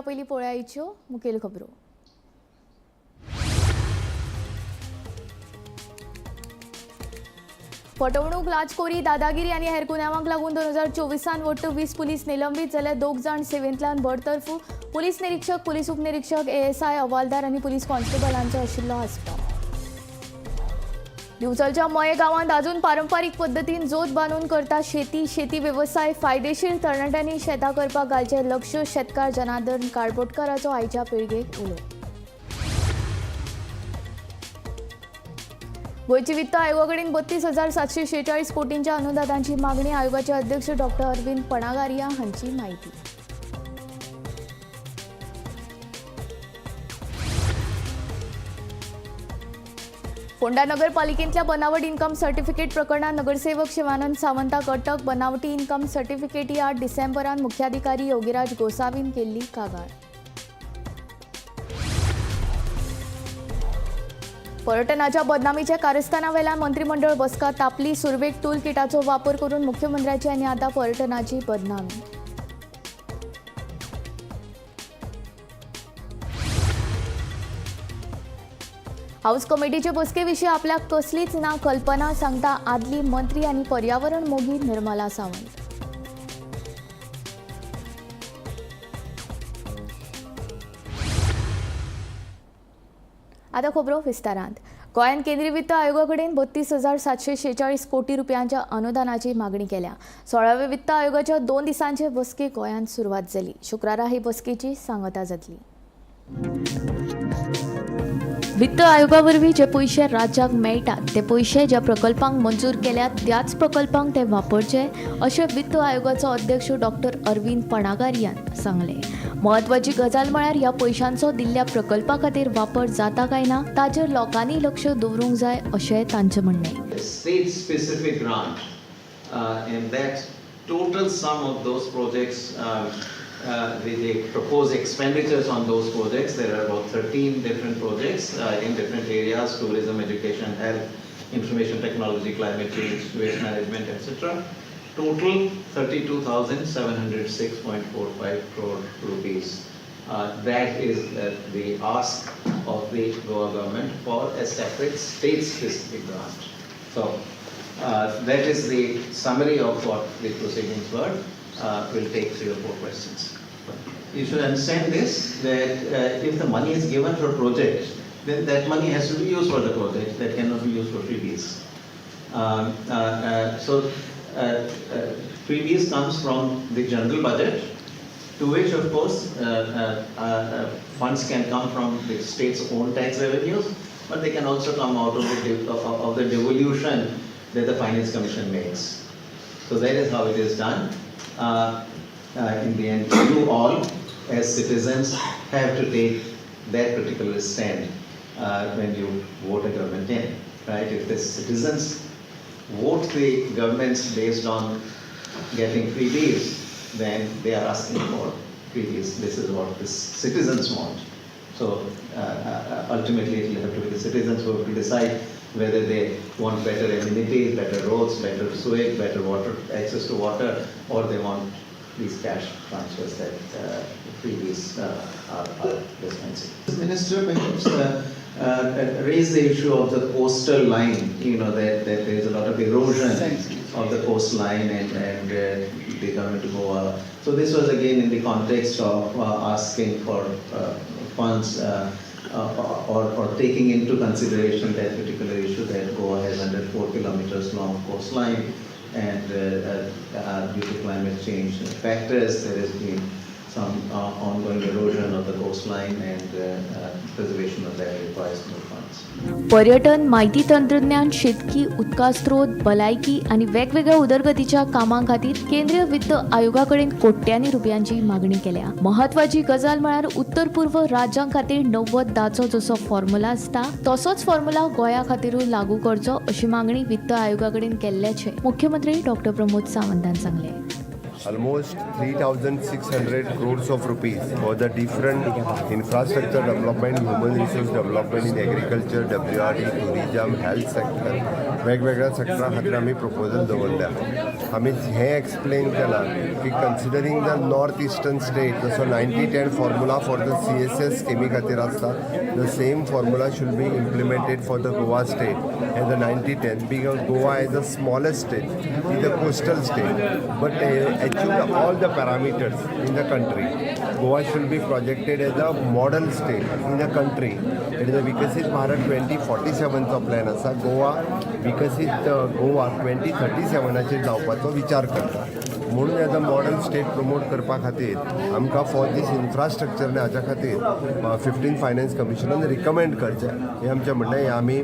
पयलीं पळोवया मुखेल खबरो. फटवणूक, लाचखोरी, दादागिरी आनी हेर गुन्यांवांक लागून 2024 वट्ट 20 पुलीस निलंबीत जाल्यार 2 जाण सेवेंतल्यान बडतर्फ. पुलीस निरीक्षक, पुलीस उपनिरीक्षक, एएसआय, हवालदार आनी पुलीस कॉन्स्टेबलांचो आशिल्लो आस्पाव. दिवचलच्या मये गांवांत अजून पारंपारीक पद्दतीन जोत बांदून करता शेती. शेती वेवसाय फायदेशीर, तरणाट्यांनी शेतां करपाक घालचें लक्ष. शेतकार जनार्दन काळबोटकाराचो आयच्या पिळगेक उलो. गोंयची वित्त आयोगाकडेन 32,746 कोटींच्या अनुदानाची मागणी. आयोगाचे अध्यक्ष डॉक्टर अरविंद पणागारिया हांची माहिती. फोंडा नगरपालिकेंतल्या बनावट इन्कम सर्टिफिकेट प्रकरणात नगरसेवक शिवानंद सावंताक अटक. बनावटी इन्कम सर्टिफिकेटी आड डिसेंबरान मुख्याधिकारी योगीराज गोसावीन केल्ली कागाळ. पर्यटनाच्या बदनामीच्या कारस्थानावेल्यान मंत्रिमंडळ बसका तापली. सुरवेक टूल किटाचो वापर करून मुख्यमंत्र्याची आनी आतां पर्यटनाची बदनामी. हाऊस कमिटीचे बसकेविशीं आपल्याक कसलीच ना कल्पना, सांगता आदली मंत्री आनी पर्यावरण मोगी निर्मला सावंत. आतां खबरो विस्तारांत. गोंयांत केंद्रीय वित्त आयोगा कडेन 32,746 कोटी रुपयांच्या अनुदानाची मागणी केल्या. 16व्या वित्त आयोगाच्या 2 दिसांचे बसकेक गोंयांत सुरवात जाली. शुक्रारा ही बसकेची सांगता जातली. वित्त आयोगा वरवीं जे पयशे राज्याक मेळटात ते पयशे ज्या प्रकल्पांक मंजूर केल्यात त्याच प्रकल्पांक ते वापरचे अशें वित्त आयोगाचो अध्यक्ष डॉक्टर अरविंद पणागारियान सांगलें. म्हत्वाची गजाल म्हळ्यार ह्या पयशांचो दिल्ल्या प्रकल्पा खातीर वापर जाता काय ना ताचेर लोकांनी लक्ष दवरूंक जाय अशें तांचें म्हणणें. State specific grant, and that total sum of those projects, the proposed expenditures on those projects, there are about 13 different projects in different areas: tourism, education, health, information technology, climate change, waste management, etc. Total 32,706.45 crore rupees. That is the ask of the Goa government for a separate state-specific grant. So that is the summary of what the proceedings were. We'll take 3 or 4 questions. You should understand this, that if the money is given for projects, then that money has to be used for the project. That cannot be used for freebies. So freebies comes from the general budget, to which of course funds can come from the state's own tax revenues, but they can also come out of the devolution that the Finance Commission makes. So that is how it is done. In the end, you all as citizens have to take that particular stand when you vote a government in, right? If the citizens vote the governments based on getting freebies, then they are asking for freebies. This is what the citizens want. So ultimately it will have to be the citizens who have to decide whether they want better amenities, better roads, better sewage, better water, access to water, or they want these cash transfers that freebies are dispensing. The minister perhaps raised the issue of the coastal line, you know, that there is a lot of erosion of the coastline and the government of Goa. So this was again in the context of asking for funds or taking into consideration that particular issue that Goa has 104 kilometers long coastline, and due to climate change factors there has been some ongoing erosion of the coastline, and preservation of that requires more funds. पर्यटन, माहिती तंत्रज्ञान, शेतकी, उदका स्रोत, भलायकी आनी वेगवेगळ्या उदरगतीच्या कामां खातीर केंद्रीय वित्त आयोगा कडेन कोट्यांनी रुपयांची मागणी केल्या. म्हत्वाची गजाल म्हळ्यार उत्तर पूर्व राज्यां खातीर 90-10चो जसो फॉर्म्युला आसता तसोच फॉर्म्युला गोंया खातीरूय लागू करचो अशी मागणी वित्त आयोगा कडेन केल्ल्याचें मुख्यमंत्री डॉक्टर प्रमोद सावंतान सांगलें. Almost 3,600 crores of rupees for the different infrastructure development, human resource development in agriculture, WRD, tourism, health sector, वेगवेगळ्या सेक्टरा खातीर आमी प्रपोजल दवरल्या. आमी हें एक्सप्लेन केलां की considering the north eastern state, जसो 90-10 formula for the CSS स्किमी खातीर आसता, the same formula should be implemented for the Goa state as a 90-10, because Goa is the smallest state, is a coastal state, but achieved all the parameters in the country. Goa should be projected as a model state in the country. It is a Viksit Bharat 2047चो plan आसा. गोवा विकसीत गोवा 2037चेर जावपाचो विचार करता, म्हणून as a model state promote करपा खातीर आमकां फॉर दीस इन्फ्रास्ट्रक्चर आनी हाच्या खातीर 15 फायनान्स कमिशनान रिकमेंड करचें, हें आमचें म्हणणें. हें आमी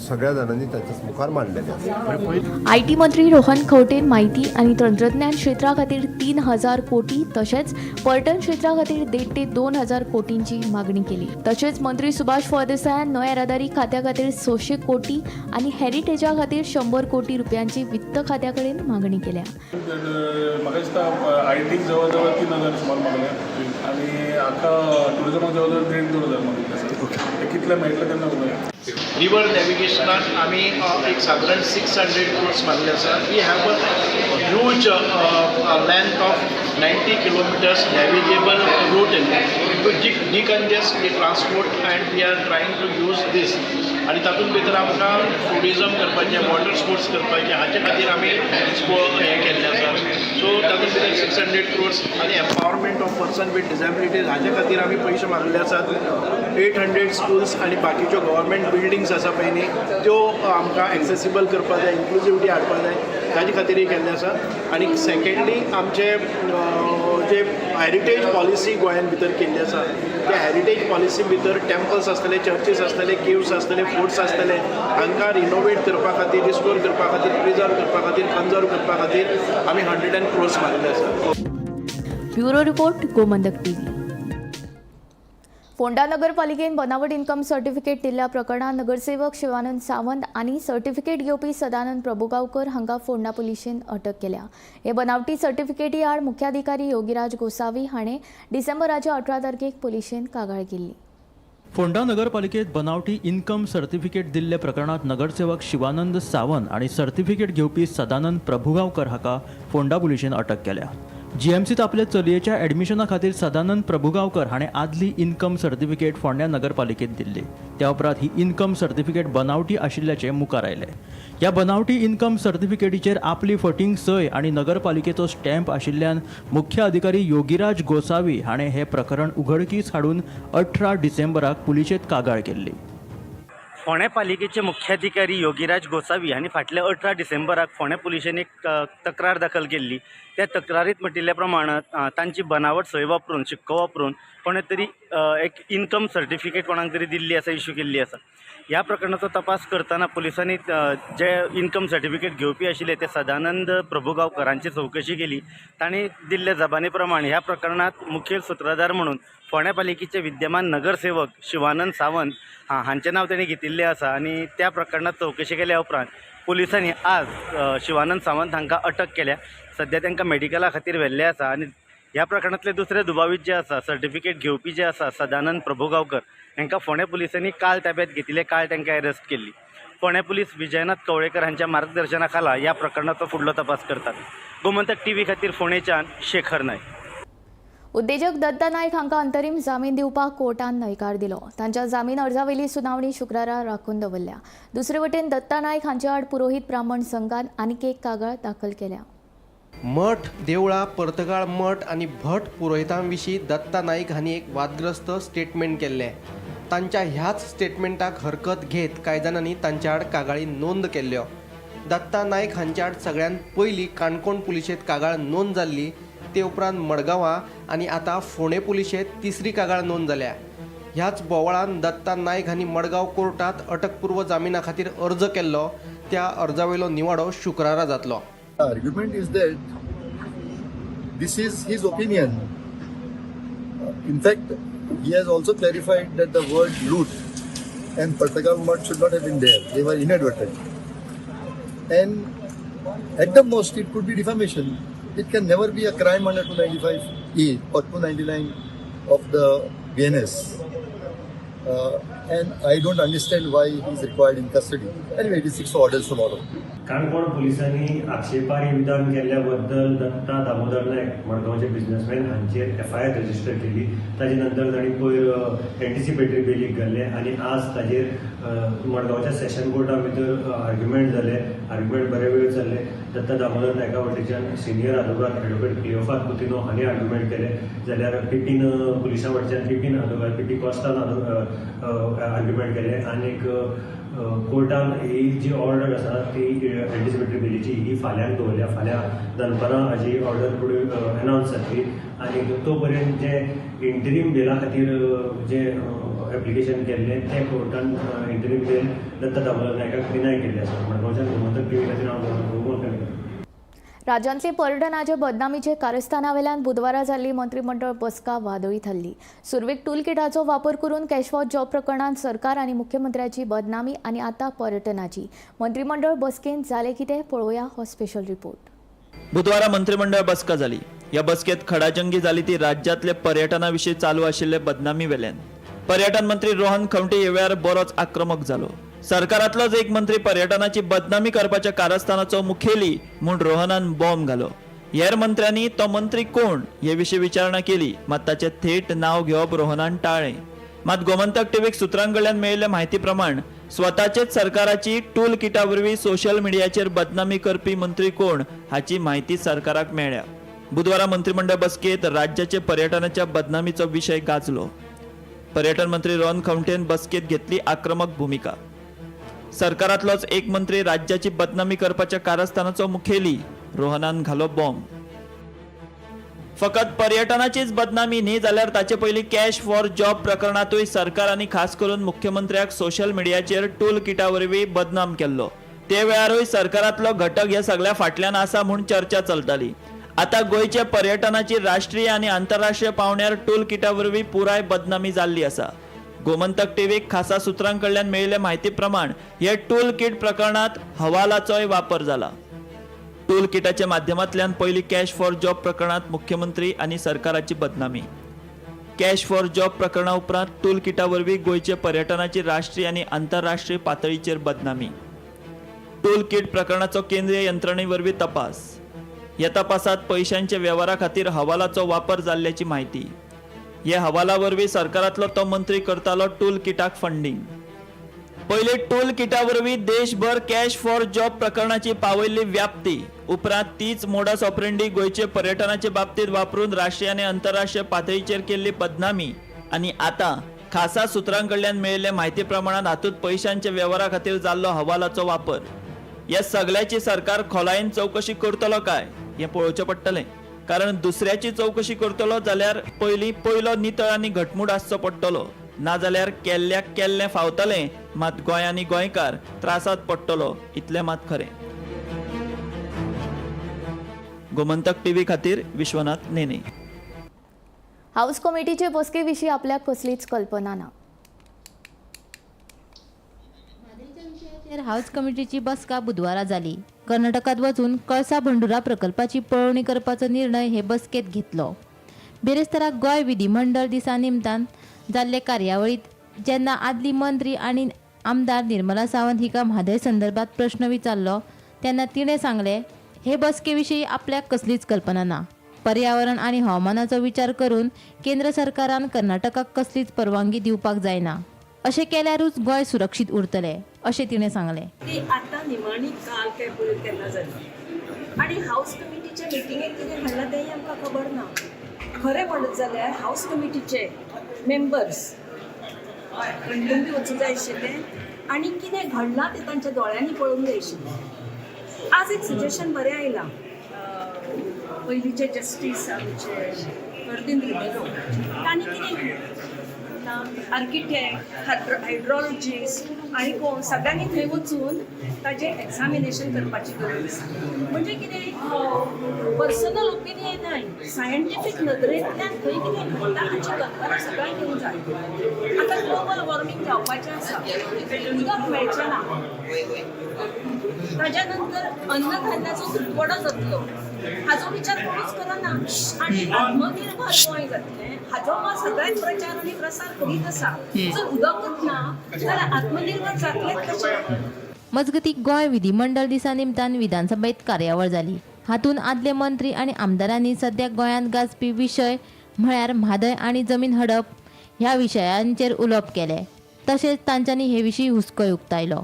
सगळ्या जाणांनी ताच्या मुखार मांडलेलें आसा. I T मंत्री रोहन खंवटेन माहिती आनी तंत्रज्ञान क्षेत्रा खातीर 3,000 कोटी तशेंच पर्यटन क्षेत्रा खातीर 1.5 ते 2,000 कोटींची मागणी केली. तशेंच मंत्री सुभाष फळदेसायान न्हंय येरादारी खात्या खातीर 600 कोटी आनी हेरिटेजा खातीर 100 कोटी रुपयांची वित्त खात्या कडेन मागणी केल्या. म्हाका दिसता आय टीक जवळ जवळ 3,000 सुमार मागले आनी हाका टुरिजमाक जवळ जवळ 1.5-2 हजार मागिल्ले आसा. ते कितले मेळटले तेन्ना उलोवया. रिवर नॅविगेशनाक आमी एक सादारण 600 क्रोर्स मागले आसा. We have a huge length of 90 kilometers navigable route to decongest the transport, and we are trying to use this. आनी तातूंत भितर आमकां टुरिजम करपाचें, वॉटर स्पोर्ट्स करपाचें, हाचे खातीर आमी हें केल्लें आसा. सो तातूंत भितर 600 क्रोर्स आनी empowerment of person with disabilities हाचे खातीर आमी पयशे मागले आसात. 800 स्कुल्स आनी बाकीच्यो गव्हर्मेंट बिल्डिंग्स आसा पळय न्ही, त्यो आमकां एक्सेसिबल करपा जाय, इन्क्लुजिविटी हाडपा जाय, ताजे खातीरय केल्लें आसा. आनी सेकेंडली, आमचे जे हेरिटेज पॉलिसी गोंयान भितर केल्ली आसा, त्या हेरिटेज पॉलिसी भितर टेम्पल्स आसतले, चर्चीस आसतले, केव्स आसतले, फोर्ट्स आसतले, हांकां रिनोवेट करपा खातीर, रिस्टोर करपा खातीर, प्रिजर्व करपा खातीर, कन्जर्व करपा खातीर आमी 100 क्रोर्स मागिल्ले आसा. Bureau report, Gomantak TV. Ponda नगरपालिकेन बनावट इन्कम सर्टिफिकेट दिल्ल्या प्रकरणात नगरसेवक शिवानंद सावंत आनी सर्टिफिकेट घेवपी सदानंद प्रभुगांवकर हांकां फोंडा पुलिशेन अटक केल्या. हे बनावटी सर्टिफिकेटी आड मुख्याधिकारी योगीराज गोसावी हाणें डिसेंबराच्या 18 तारखेक पुलिशेन कागाळ केल्ली. फोंडा नगरपालिकेत बनावटी इन्कम सर्टिफिकेट दिल्ल्या प्रकरणात नगरसेवक शिवानंद सावंत आणि सर्टिफिकेट घेवपी सदानंद प्रभुगांवकर हाका फोंडा पुलिशेन अटक केल्या. जीएमसीत आपल्या चलयेच्या ॲडमिशना खातीर सदानंद प्रभुगांवकर हाणें आदली इन्कम सर्टिफिकेट फोंड्या नगरपालिकेत दिल्ली. त्या उपरांत ही इन्कम सर्टिफिकेट बनावटी आशिल्ल्याचें मुखार आयलें. ह्या बनावटी इन्कम सर्टिफिकेटीचेर आपली फटींग सय आनी नगरपालिकेचो स्टॅम्प आशिल्ल्यान मुख्य अधिकारी योगीराज गोसावी हाणें हें प्रकरण उघडकीस हाडून 18 डिसेंबराक पुलिशेंत कागाळ केल्ली. फोंडें पालिकेचे मुख्याधिकारी योगीराज गोसावी हांणी फाटल्या 18 डिसेंबराक फोंडें पुलिशेन एक तक्रार दाखल केल्ली. त्या तक्रारीत म्हटिल्ल्या प्रमाण तांची बनावट सय वापरून, शिक्को वापरून कोणें तरी एक इन्कम सर्टिफिकेट कोणाक तरी दिल्ली आसा, इशू केल्ली आसा. ह्या प्रकरणाचो तपास करतना पुलिसांनी जे इन्कम सर्टिफिकेट घेवपी आशिल्ले ते सदानंद प्रभुगांवकर हांची चवकशी केली. तांणी दिल्ल्या जबानी प्रमाण ह्या प्रकरणांत मुखेल सुत्रधार म्हणून फोंडें पालिकेचे विद्यमान नगरसेवक शिवानंद सावंत हांचें नांव तांणी घेतिल्लें आसा. आनी त्या प्रकरणांत चवकशी केल्या उपरांत पुलिसांनी आज शिवानंद सावंत हांकां अटक केल्या. सद्या तांकां मेडिकला खातीर व्हेल्ले आसा. आनी ह्या प्रकरणांतले दुसरे दुबावीत जे आसा, सर्टिफिकेट घेवपी जे आसा, सदानंद प्रभुगांवकर, हांकां फोंडें पुलिसांनी काल ताब्यात घेतिल्ले. काल तांकां अरेस्ट केल्ली. फोंडें पुलीस विजयनाथ कवळेकर हांच्या मार्गदर्शना खाला ह्या प्रकरणाचो फुडलो तपास करतात. गोमंतक टीव्ही खातीर फोंडेच्यान शेखर नायक. उद्देजक दत्ता नायक हांकां अंतरीम जामीन दिवपाक कोर्टान न्हयकार दिलो. तांच्या जामीन अर्जावेली सुनावणी शुक्रारा राखून दवरल्या. दुसरे वटेन दत्ता नायक हांचे आड पुरोहीत ब्राह्मण संघान आनीक एक कागाळ दाखल केल्या. मठ, देवळां, पर्तगाळ मठ आनी भट पुरोहितां विशीं दत्ता नाईक हांणी एक वादग्रस्त स्टेटमेंट केल्लें. तांच्या ह्याच स्टेटमेंटाक हरकत घेत कांय जाणांनी तांच्या आड कागाळी नोंद केल्ल्यो. दत्ता नायक हांच्या आड सगळ्यांत पयलीं काणकोण पुलिशेंत कागाळ नोंद जाल्ली. ते उपरांत मडगांवां आनी आतां फोंडें पुलिशेंत तिसरी कागाळ नोंद जाल्या. ह्याच बोवाळान दत्ता नायक हांणी मडगांव कोर्टात अटकपूर्व जामिना खातीर अर्ज केल्लो. त्या अर्जावेलो निवाडो शुक्रारा जातलो. The argument is that this is his opinion. In fact, he has also clarified that the word loot and Partagal Mutt should not have been there. They were inadvertent. And at the most, it could be defamation. It can never be a crime under 295A or 299 of the BNS. And I don't understand why he is required in custody. Anyway, it is 6 orders tomorrow. Canacona पुलिसांनी आक्षेपार्ह विधान केल्ल्या बद्दल Datta Damodar Naik मडगांवचे businessman हांचेर FIR register केली. ताजे नंतर तांणी पयर एंटिसिपेटरी बेलीक घाल्ले आनी आज ताजेर मडगांवच्या सेशन कोर्टा भितर आर्ग्युमेंट जाले. आर्ग्युमेंट बरे वेळ चल्ले. दत्ता दामोदर नायका वटेच्यान सिनियर आदवोगाद एडवोकेट क्लियोफात कुतिनो हांणी आर्ग्युमेंट केले, जाल्यार पिपीन पुलिसां वटेच्यान पिपीन आदवोगाद पीपी कॉस्टान आर्ग्युमेंट केले. आनीक कोर्टान ही जी ऑर्डर आसा ती एंटिसिपेटरी बेलीची ही फाल्यांक दवरल्या. फाल्यां दनपारां हाजी ऑर्डर अनावन्स जातली आनी तो पर्यंत जे इंटरीम बेला खातीर जे एप्लिकेशन केल्लें तें कोर्टान इंटरीम बेल दत्ता दामोदर नायकाक डिनाय केल्लें आसा. मडगांवच्यान गोमंतक टीव्ही खातीर हांव गोमंतक. राज्यांतले पर्यटनाचे बदनामीचे कारस्थानावेल्यान बुधवारा जाल्ली मंत्रिमंडळ बसका वादळी थारली. सुरवेक टूलकिटाचो वापर करून कॅश फॉर जॉब प्रकरणांत सरकार आनी मुख्यमंत्र्याची बदनामी आनी आतां पर्यटनाची. मंत्रिमंडळ बसकेंत जालें कितें पळोवया हो स्पेशल रिपोर्ट. बुधवारा मंत्रिमंडळ बसका जाली. ह्या बसकेत खडाजंगी जाली ती राज्यांतले पर्यटना विशीं चालू आशिल्ले बदनामी वेल्यान. पर्यटन मंत्री रोहन खंवटे ह्या वेळार बरोच आक्रमक जालो. सरकारांतलोच एक मंत्री पर्यटनाची बदनामी करपाच्या कारस्थानाचो मुखेली म्हूण रोहनान बॉम्ब घालो. हेर मंत्र्यांनी तो मंत्री कोण हे विशीं विचारणा केली, मात ताचें थेट नांव घेवप रोहनान टाळ्ळें. मात गोमंतक टीव्हीक सुत्रां कडल्यान मेळिल्ले म्हायती प्रमाण स्वताचेच सरकाराची टूल किटा वरवीं सोशल मिडियाचेर बदनामी करपी मंत्री कोण हाची म्हायती सरकाराक मेळ्ळ्या. बुधवारा मंत्रिमंडळ बसकेत राज्याचे पर्यटनाच्या बदनामीचो विशय गाजलो. पर्यटन मंत्री रोहन खंवटेन बसकेत घेतली आक्रमक भूमिका. सरकारांतलोच एक मंत्री राज्याची बदनामी करपाच्या कारस्थानाचो मुखेली, रोहनान घालो बॉम्ब. फकत पर्यटनाचीच बदनामी न्ही जाल्यार ताचे पयलीं कॅश फॉर जॉब प्रकरणांतूय सरकार आनी खास करून मुख्यमंत्र्याक सोशल मिडियाचेर टूल किटा वरवीं बदनाम केल्लो. ते वेळारूय सरकारांतलो घटक ह्या सगळ्या फाटल्यान आसा म्हूण चर्चा चलताली. आतां गोंयच्या पर्यटनाची राष्ट्रीय आनी आंतरराष्ट्रीय पावंड्यार टूल किटा वरवीं पुराय बदनामी जाल्ली आसा. गोमंतक टीव्हीक खासा सुत्रां कडल्यान मेळिल्ले म्हायती प्रमाण हे टूल किट प्रकरणांत हवालाचोय वापर जाला. टूल किटाच्या माध्यमांतल्यान पयली कॅश फॉर जॉब प्रकरणांत मुख्यमंत्री आनी सरकाराची बदनामी. कॅश फॉर जॉब प्रकरणा उपरांत टूल किटा वरवीं गोंयचे पर्यटनाची राष्ट्रीय आनी आंतरराष्ट्रीय पातळीचेर बदनामी. टूल किट प्रकरणाचो केंद्रीय यंत्रणे वरवीं तपास. ह्या तपासात पयशांच्या वेव्हारा खातीर हवालाचो वापर जाल्ल्याची म्हायती. हे हवाला वरवीं सरकारांतलो तो मंत्री करतालो टूल किटाक फंडींग. पयलीं टूल किटा वरवीं देशभर कॅश फॉर जॉब प्रकरणाची पावयल्ली व्याप्ती, उपरांत तीच मोडस ऑपरेंडी गोंयचे पर्यटनाचे बाबतीत वापरून राष्ट्रीय आनी आंतरराष्ट्रीय पातळीचेर केल्ली बदनामी आनी आतां खासा सुत्रां कडल्यान मेळिल्ले म्हायती प्रमाणात हातूंत पयशांच्या वेव्हारा खातीर जाल्लो हवालाचो वापर. ह्या सगळ्याची सरकार खोलायेन चवकशी करतलो काय हें पळोवचें पडटलें. कारण दुसऱ्याची चवकशी करतलो जाल्यार पयलीं पयलो नितळ आनी घटमूट आसचो पडटलो, नाजाल्यार केल्ल्याक केल्लें फावतलें, मात गोंय आनी गोंयकार त्रासात पडटलो इतलें मात खरें. गोमंतक टीव्ही खातीर विश्वनाथ नेने. हाऊस कमिटीचे बसके विशीं आपल्याक कसलीच कल्पना ना. म्हादयच्या विशयाचेर हाऊस कमिटीची बसका बुधवारा जाली. कर्नाटकात वचून कळसा भंडुरा प्रकल्पाची पळोवणी करपाचो निर्णय हे बसकेत घेतलो. बिरेस्तारा गोंय विधिमंडळ दिसा निमतान जाल्ले कार्यावळीत जेन्ना आदली मंत्री आनी आमदार निर्मला सावंत हिका म्हादय संदर्भात प्रश्न विचारलो तेन्ना तिणें सांगलें, हे बसके विशीं आपल्याक कसलीच कल्पना ना. पर्यावरण आनी हवामानाचो विचार करून केंद्र सरकारान कर्नाटकाक कसलीच परवानगी दिवपाक जायना, अशें केल्यारूच गोंय सुरक्षीत उरतलें अशें तिणें सांगलें. ती आतां निमाणी काल काय पयर केन्ना जाली आनी हाऊस कमिटीच्या मिटिंगेक कितें घडलां तेंय आमकां खबर ना. खरें म्हणत जाल्यार हाऊस कमिटीचे मेंबर्स कणकणी वचूंक जाय आशिल्लें आनी कितें घडलां तें तांच्या दोळ्यांनी पळोवंक जाय आशिल्लें. आज एक सजेशन बरें आयलां, पयलींचे जस्टीस आमचे फर्दीन रिबेलो तांणी कितें आर्किटेक्ट, हायड्रॉलॉजिस्ट आनी कोण सगळ्यांनी थंय वचून ताजें एग्जामिनेशन करपाची गरज आसा. म्हणजे कितें पर्सनल ओपिनियन न्हय, सायंटिफीक नदरेंतल्यान थंय कितें घडटा हाची कल्पना सगळ्यांक येवंक जाय. आतां ग्लोबल वॉर्मींग जावपाचें आसा, उदक मेळचें ना. ताज्या नंतर अन्नधान्याचो तुटवडो जातलो हाजो विचार कोणूच करना आनी आत्मनिर्भर गोंय जातलें हाजो मात सगळ्यात प्रचार आनी प्रसार करीत आसा. जर उदकच ना जाल्यार आत्मनिर्भर जातलें कशें? मजगती गोंय विधिमंडळ दिसा निमतान विधानसभेत कार्यावळ जाली. हातूंत आदले मंत्री आनी आमदारांनी सद्या गोंयांत गाजपी विशय म्हळ्यार म्हादय आनी जमीन हडप ह्या विशयांचेर उलोवप केलें. तशेंच तांच्यांनी हे विशीं हुस्कोय उक्तायलो.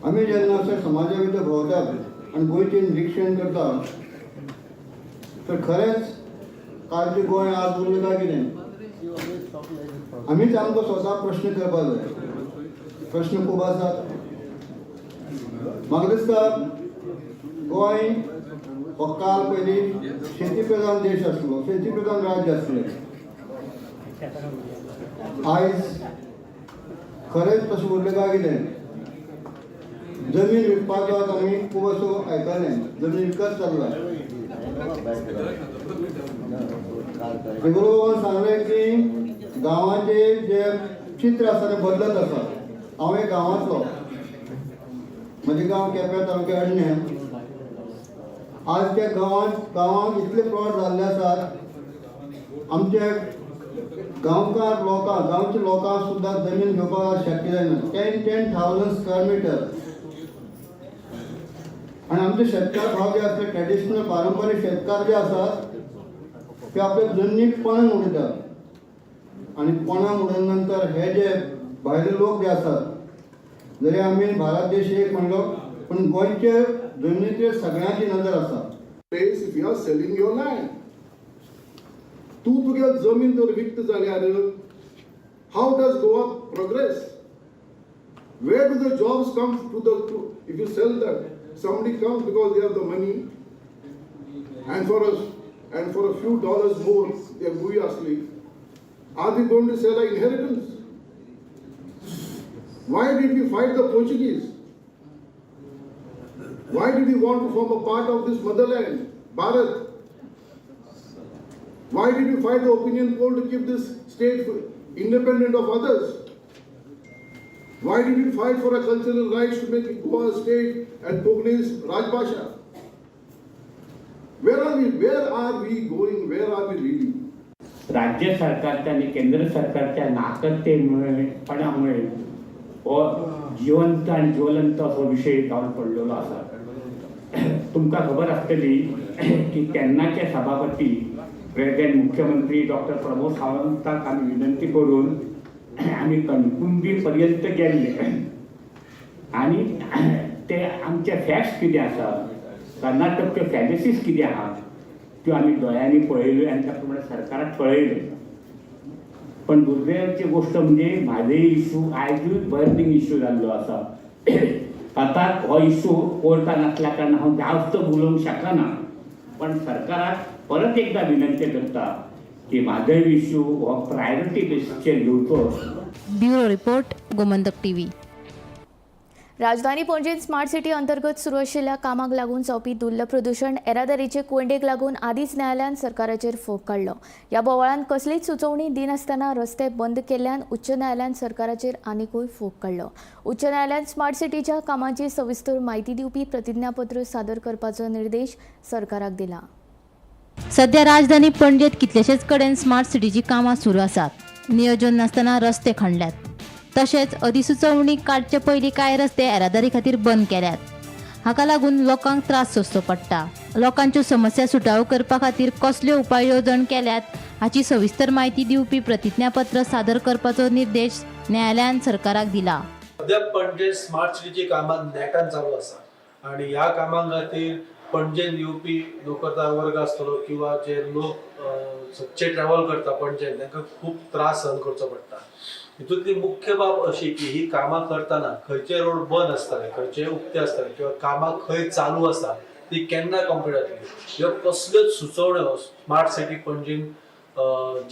आमी जेन्ना अशें समाजा भितर भोंवतात आनी गोंयचें निरिक्षण करतात तर खरेंच कालचें गोंय आज उरलें काय कितें, आमीच आमकां स्वता प्रश्न करपाक जाय. प्रश्न खूब आसात. म्हाका दिसता गोंय हो काल पयलीं शेती प्रधान देश आसलो, शेती प्रधान राज्य आसलें. आयज खरेंच तशें उरलें काय कितें? जमीन विकपाचो आमी खूब असो आयकलें, जमीन विकत चल्ला. रेगुलो सांगलें की गांवांचे जे चित्र आसा तें बदलत आसा. हांव एक गांवांतलो, म्हजें गांव केपें तालुक्या अडणें. आज त्या गांवांत इतले प्लॉट जाल्ले आसात, आमचे गांवकार लोकांक, गांवच्या लोकांक सुद्दां जमीन घेवपाक शक्य जायना. 10,000 स्क्वेअर मिटर. आनी आमचे शेतकार भाव जे आसले ट्रेडिशनल पारंपारीक शेतकार जे आसात ते आपल्या जमनीक पणाक उडयतात आनी पणाक उडयल्या नंतर हे जे भायले लोक जे आसात, जरी आमी भारत देश एक म्हणलो पूण गोंयचे जमनीचेर सगळ्यांची नदर आसा. If you are selling your land, तूं तुगे जमीन जर विकता जाल्यार how does Goa progress? Where do the jobs come to the if you sell that? Somebody comes because they have the money, and for us, and for a few dollars more, they are भूंय आसली. Are we going to sell our inheritance? Why did we fight the Portuguese? Why did we want to form a part of this motherland, Bharat? Why did we fight the opinion poll to keep this state independent of others? Why did we fight for our cultural rights to make Goa a state and Konkani Rajbhasha? Where are we? Where are we going? Where are we really? राज्य सरकारच्या आणि केंद्र सरकारच्या नाकर्तेमुळे पणामुळे हो जिवंत आणि ज्वलंत असो विशय जावन पडलेलो आसा. तुमकां खबर आसतली की तेन्नाचे सभापती प्रेझेंट मुख्यमंत्री डॉक्टर प्रमोद सावंताक आमी विनंती करून आमी कणकुंबी पर्यंत गेल्ले आनी ते आमचे फॅक्ट्स कितें आसा, कर्नाटकच्यो फॅलसीस कितें आहा त्यो आमी दोळ्यांनी पळयल्यो आनी त्या प्रमाणे सरकाराक कळयल्यो. पण दुर्दैवाची गोष्ट म्हणजे म्हादय इशू आयजूय बर्निंग इशू जाल्लो आसा. आतां हो इशू कोर्टान आसल्या कारणान हांव जास्त उलोवंक शकना, पण सरकाराक परत एकदा विनंती करता की म्हादय इशू हो प्रायोरिटी बेसीसचेर घेवचो. Bureau report, Gomantak TV. राजधानी पणजेंत स्मार्ट सिटी अंतर्गत सुरू आशिल्ल्या कामाक लागून जावपी धुल्ल प्रदूशण येरादारीचे कोंयडेक लागून आदींच न्यायालयान सरकाराचेर फोग काडलो. ह्या बोवाळान कसलीच सुचोवणी दिनासतना रस्ते बंद केल्ल्यान उच्च न्यायालयान सरकाराचेर आनिकूय फोग काडलो. उच्च न्यायालयान स्मार्ट सिटीच्या कामाची सविस्तर म्हायती दिवपी प्रतिज्ञापत्र सादर करपाचो निर्देश सरकाराक दिला. सध्या राजधानी पणजेत कितलेशेच कडेन स्मार्ट सिटीची कामां सुरू आसात. नियोजन नासतना रस्ते खणल्यात, तशेंच अधिसुचोवणी काडचे पयलीं कांय रस्ते येरादारी खातीर बंद केल्यात. हाका लागून लोकांक त्रास सोंसचो पडटा. लोकांच्यो समस्या सुटाव्यो करपा खातीर कसल्यो उपाय येवजण केल्यात हाची सविस्तर म्हायती दिवपी प्रतिज्ञापत्र सादर करपाचो निर्देश न्यायालयान सरकाराक दिला. सध्या पणजे स्मार्ट सिटीची कामां नेटान चालू आसा आनी ह्या कामां खातीर पणजेन येवपी नोकरदार वर्ग आसतलो किंवा जे लोक सदचे ट्रॅव्हल करता पणजेन तांकां खूब त्रास सहन करचो पडटा. हितूंतली मुख्य बाब अशी की ही कामां करतना खंयचे रोड बंद आसतले, खंयचे उक्ते आसतले किंवा कामां खंय चालू आसा ती केन्ना कंप्लीट जातली ह्यो कसल्योच सुचोवण्यो स्मार्ट सिटी पणजीन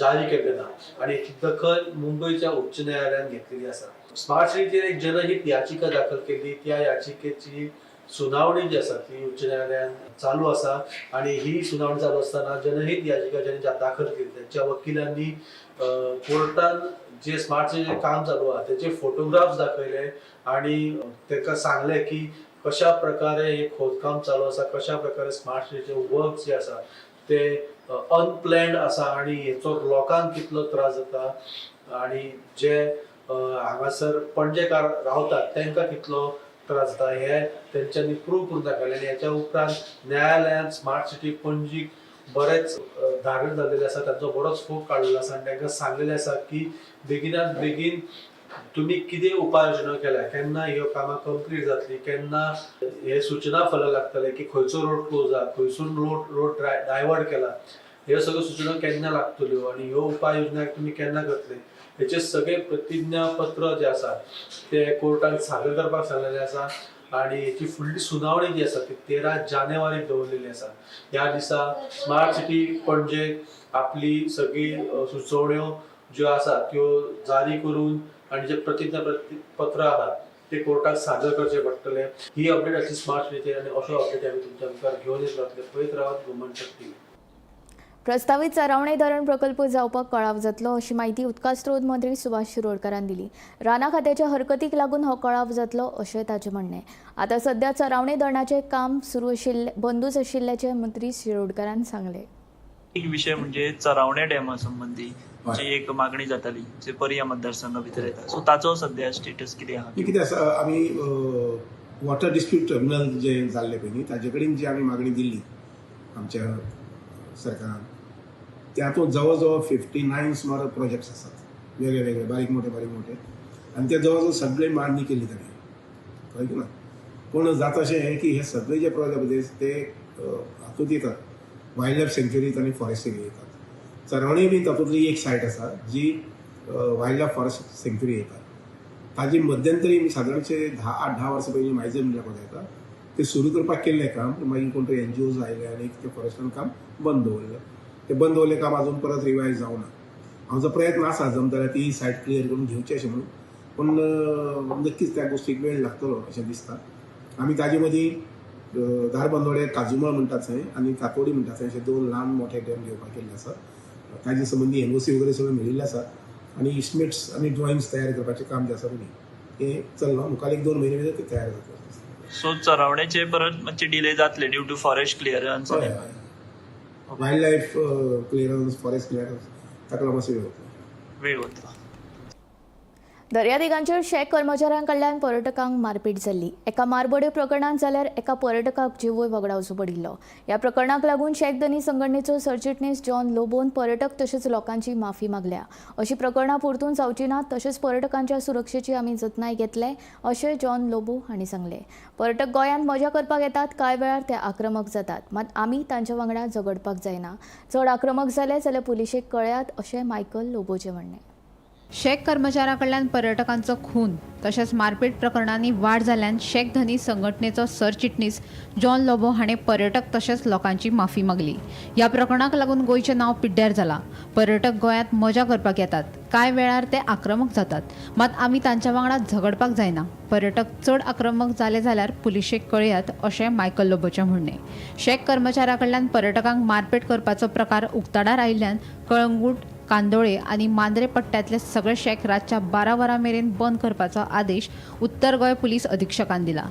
जारी केल्ल्यो ना आनी ही दखल मुंबयच्या उच्च न्यायालयान घेतलेली आसा. स्मार्ट सिटीचेर एक जनहीत याचिका दाखल केल्ली, त्या याचिकेची सुनावणी जी आसा ती उच्च न्यायालयान चालू आसा आनी ही सुनावणी चालू आसतना जनहीत याचिका ज्यांनी दाखल केली त्यांच्या वकिलांनी कोर्टान जे स्मार्ट सिटीचें काम चालू आहा तेचे फोटोग्राफ्स दाखयले आनी ताका सांगलें की कशा प्रकारे हे खोदकाम चालू आसा, कशा प्रकारे स्मार्ट सिटीचे वर्क जे आसा ते अनप्लॅन्ड आसा आनी हेचो लोकांक कितलो त्रास जाता आनी जे हांगासर पणजेकार रावतात तांकां कितलो त्रास जाता हे तेंच्यांनी प्रूव करून दाखयलें. आनी हेच्या उपरांत न्यायालयान स्मार्ट सिटी पणजीक बरेच धारण जाल्लेले आसा, तांचो बरोच फोग काडलेलो आसा आनी तांकां सांगलेलें आसा की बेगिनात बेगीन तुमी कितें उपाय योजना केल्या, केन्ना ह्यो कामां कंप्लीट जातली, केन्ना हे सुचना फलक लागतले की खंयचो रोड क्लोज आहा, खंयसून रोड डायवर्ट केला, ह्यो सगळ्यो सुचना केन्ना लागतल्यो आनी ह्यो उपाय योजना तुमी केन्ना करतले, हेचे सगळे प्रतिज्ञापत्र जे आसा ते कोर्टान सादर करपाक सांगलेले आसा. आनी हेची फुडली सुनावणी जी आसा ती 13 जानेवारीक दवरलेली आसा. ह्या दिसा स्मार्ट सिटी पणजे आपली सगळी सुचोवण्यो ज्यो आसा त्यो जारी करून आनी जे प्रतिज्ञा पत्र आहा ते कोर्टाक सादर करचे पडटले. ही अपडेट आसली स्मार्ट सिटीचेर आनी अशो अपडेट आमी तुमच्या मुखार घेवन येत रावतले. पळयत रावत गोमंतक टीव्ही. प्रस्तावित चरावणे धरण प्रकल्प जावपाक कळाव जातलो अशी माहिती उदका स्रोत मंत्री सुभाष शिरोडकारान दिली. राना खात्याच्या हरकतीक लागून हो कळाव जातलो अशें ताचें म्हणणें. आतां सध्या चरावणे धरणाचें काम सुरू आशिल्लें बंदूच आशिल्ल्याचें मंत्री शिरोडकारान सांगलें. एक विशय म्हणजे चरावणे डॅमा संबंदी जी एक मागणी जाताली जे पर्या मतदारसंघा भितर येता, सो ताचो सध्या स्टेटस कितें आहा? कितें आसा, आमी वॉटर डिस्प्यूट ट्रिब्युनल जे जाल्लें पळय न्ही ताजे कडेन जी आमी मागणी दिल्ली आमच्या सरकारान, त्यातून जवळ जवळ 59 सुमार प्रोजेक्ट्स आसात वेगळे वेगळे बारीक मोठे बारीक मोठे, आनी ते जवळ जवळ सगळे मांडणी केली ताणें, कळ्ळें की ना. पूण जाता अशें की हे सगळे जे प्रोजेक्ट ते हातूंत येतात, वायल्ड लायफ सँक्च्युरीत आनी फॉरेस्ट एरिया येतात. चरवणे बी तातूंतली एक सायट आसा जी वायल्ड लायफ फॉरेस्ट सँक्च्युरी येता. ताजी मध्यंतरी सादारणशे 8-10 वर्सां पयलीं मायजर म्हणल्यार येता ते सुरू करपाक केल्लें काम, मागीर कोण तरी एनजीओज आयले आनी ते फॉरेस्टान काम बंद दवरलें. ते बंद दवरलें काम अजून परत रिवायज जावना. आमचो प्रयत्न आसा जमता जाल्यार ती सायट क्लियर करून घेवची अशें म्हणून, पूण नक्कीच त्या गोश्टीक वेळ लागतलो अशें दिसता. आमी ताजे मदीं धारबांदोडे काजुमळ म्हणटात थंय आनी कातोडी म्हणटात थंय अशे 2 ल्हान मोठे डॅम घेवपाक केल्ले आसा. ताजे संबंदी एनओसी वगैरे सगळें मेळिल्लें आसा आनी इस्टिमेट्स आनी ड्रॉइंग्स तयार करपाचें काम जें आसा पळय तें चल्लां. मुखार 1-2 म्हयने भितर तें तयार जातलें. सो चरावण्याचे परत मातशे डिले जातले ड्यू टू फॉरेस्ट क्लियरन्स? हय, wild life clearance, forest clearance ताका लागून मातसो वेळ वतलो. वेळ वतलो. दर्यादेगांचेर शॅक कर्मचाऱ्यां कडल्यान पर्यटकांक मारपेट जाल्ली. एका मारबडे प्रकरणांत जाल्यार एका पर्यटकाक जिवूय वगडावचो पडिल्लो. ह्या प्रकरणाक लागून शॅक धनी संघटनेचो सरचिटणीस जॉन लोबोन पर्यटक तशेंच लोकांची माफी मागल्या. अशी प्रकरणां परतून जावची नात तशेंच पर्यटकांच्या सुरक्षेची आमी जतनाय घेतले अशें जॉन लोबो हांणी सांगलें. पर्यटक गोंयांत मजा करपाक येतात, कांय वेळार ते आक्रमक जातात, मात आमी तांच्या वांगडा झगडपाक जायना. चड आक्रमक जाले जाल्यार पुलिशेक कळयात अशें मायकल लोबोचें म्हणणें. शॅक कर्मचाऱ्यां कडल्यान पर्यटकांचो खून तशेंच मारपेट प्रकरणांनी वाड जाल्ल्यान शॅक धनी संघटनेचो सरचिटणीस जॉन लोबो हाणें पर्यटक तशेंच लोकांची माफी मागली. ह्या प्रकरणाक लागून गोंयचें नांव पिड्ड्यार जालां. पर्यटक गोंयांत मजा करपाक येतात, कांय वेळार ते आक्रमक जातात, मात आमी तांच्या वांगडा झगडपाक जायना. पर्यटक चड आक्रमक जाले जाल्यार पुलिशेक कळयात अशें मायकल लोबोचें म्हणणें. शॅक कर्मचाऱ्यां कडल्यान पर्यटकांक मारपेट करपाचो प्रकार उक्ताडार आयिल्ल्यान कळंगूट, कांदोळे आनी मांद्रे पट्ट्यांतले सगळे शॅक रातच्या 12 वरां मेरेन बंद करपाचो आदेश उत्तर गोंय पुलीस अधीक्षकान दिला.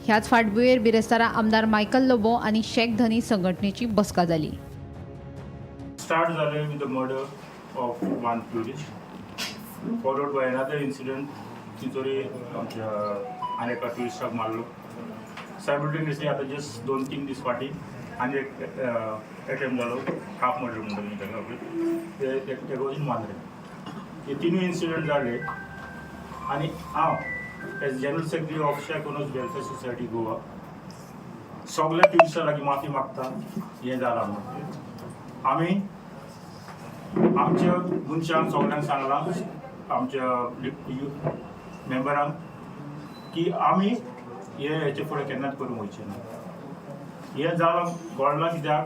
ह्याच फाटभुंयेर बिरेस्तारा आमदार मायकल लोबो आनी शॅक धनी संघटनेची बसका जाली. स्टार्ट जालें with the murder of one tourist, followed by another incident तितोरी आमच्या आनी एका ट्युरिस्टाक मारलो. सायमल्टेनियसली आतां जस्ट 2-3 दीस फाटीं आनी एक एटेम्प जालो, हाफ मर्डर म्हणटा तुमी ताका, ते ताका वचून मारले. हे तिनूय इन्सिडंट जाले आनी हांव as general secretary of shack owners welfare society Goa सगल्या ट्युरिस्टां लागीं माफी मागता हें जालां म्हणून. आमी आमच्या मनशांक सगल्यांक सांगलां, आमच्या मेंबरांक की आमी हे हेचे फुडें केन्नाच करूंक वयचें ना. हें जालां घडलां कित्याक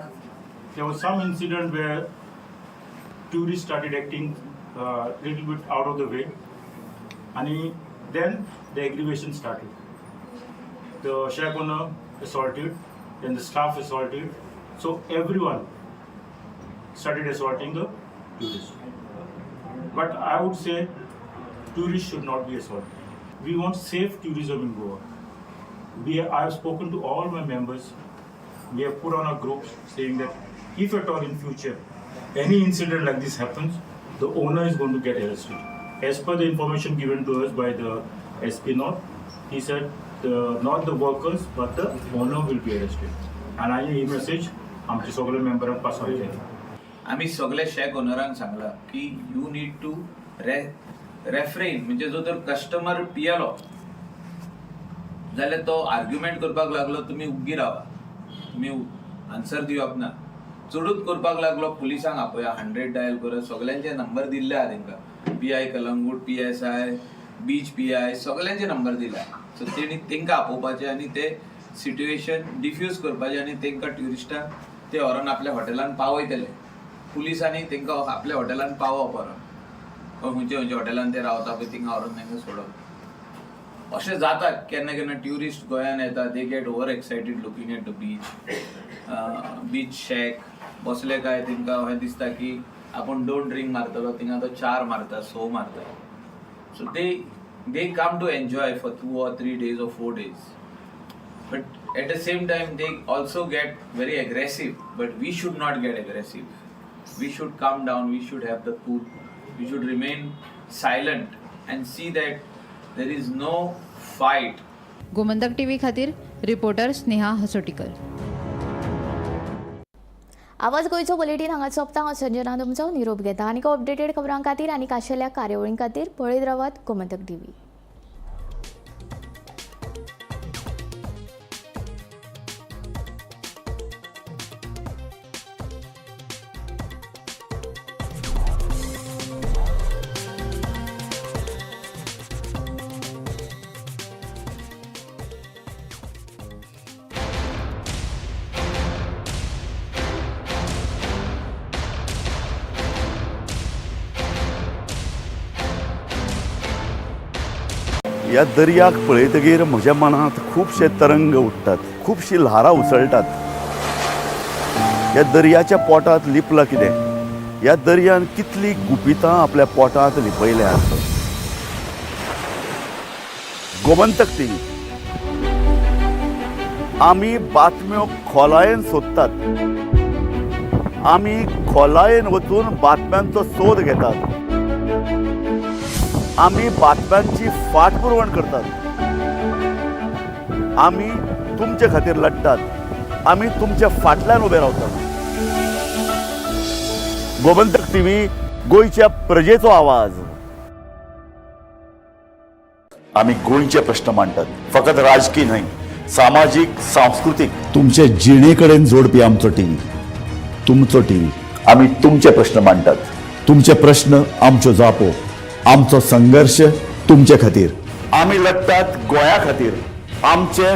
there was some incident where tourists started acting little bit out of the way, and then the aggravation started. The shack owner assaulted, then the staff assaulted, so everyone started assaulting the tourists. But I would say tourists should not be assaulted. We want safe tourism in Goa. We I have spoken to all my members. We have put on a group saying that if at all in future any incident like this happens, the owner is going to get arrested. As per the information given to us by the SP North, he said not the workers but the owner will be arrested. And I he message आमचे सगळे मेंबरांक pass on केले. आमी सगळे shack ओनरांक सांगला की you need to refrain, म्हणजे जो तर कस्टमर पियेलो जाल्यार तो आर्ग्युमेंट करपाक लागलो, तुमी उग्गी रावा, तुमी आन्सर दिवप ना. चडूच करपाक लागलो पुलिसांक आपया, 100 डायल करा, सगळ्यांचे नंबर दिल्ले आहा तेंकां, PI Calangute, PSI, beach PI, सगळ्यांचे नंबर दिल्या. सो तेणी तेंकां आपोवपाचे आनी ते सिट्युएशन डिफ्यूज करपाचें आनी तेंकां ट्युरिस्टांक ते व्हरोन आपल्या हॉटेलान पावयतले. पुलिसांनी तेंकां आपल्या हॉटेलान पावोवप व्हरोन, खंयच्या खंयच्या हॉटेलान ते रावता पळय थिंगा व्हरोन तेंकां सोडप. अशें जाता केन्ना केन्ना ट्युरिस्ट गोंयान येता, they get over excited looking at the beach, beach shack बसले काय तेंकां अशें दिसता की आपूण 2 ड्रिंक मारतलो, थिंगा तो 4 मारता, 6 मारता. So they come to enjoy for 2 or 3 days or 4 days, but at the same time they also get very aggressive. But we should not get aggressive. We should calm down, we should have the cool, we should remain silent and see that there is no fight. Gomantak TV खातीर reporter Sneha हसोटीकर. आवाज गोंयचो bulletin हांगा सोंपता. हांव संजना तुमचो निरोप घेता. आनीक अपडेटेड खबरां खातीर आनी खाशेल्या कार्यावळीं खातीर पळयत रावात गोमंतक टीव्ही. ह्या दर्याक पळयतगीर म्हज्या मनांत खुबशे तरंग उठ्ठात, खुबशीं ल्हारां उसळटात. ह्या दर्याच्या पोटांत लिपलां कितें? ह्या दर्यान कितलीं गुपितां आपल्या पोटांत लिपयल्यांत. गोमंतक टीव्ही, आमी बातम्यो खोलायेन सोदतात, आमी खोलायेन वचून बातम्यांचो सोद घेतात, आमी बातम्यांची फाटपुरवण करतात, आमी तुमचे खातीर लढटात, आमी तुमच्या फाटल्यान उबे रावतात. गोमंतक टीव्ही, गोंयच्या प्रजेचो आवाज. आमी गोंयचे प्रश्न मांडटात, फकत राजकीय न्हय, सामाजीक, सांस्कृतीक, तुमचे जिणे कडेन जोडपी आमचो टीव्ही, तुमचो टीव्ही. आमी तुमचे प्रश्न मांडटात, तुमचे प्रश्न आमच्यो जापो, आमचो संघर्ष तुमचे खातीर. आमी लढटात गोंया खातीर, आमचे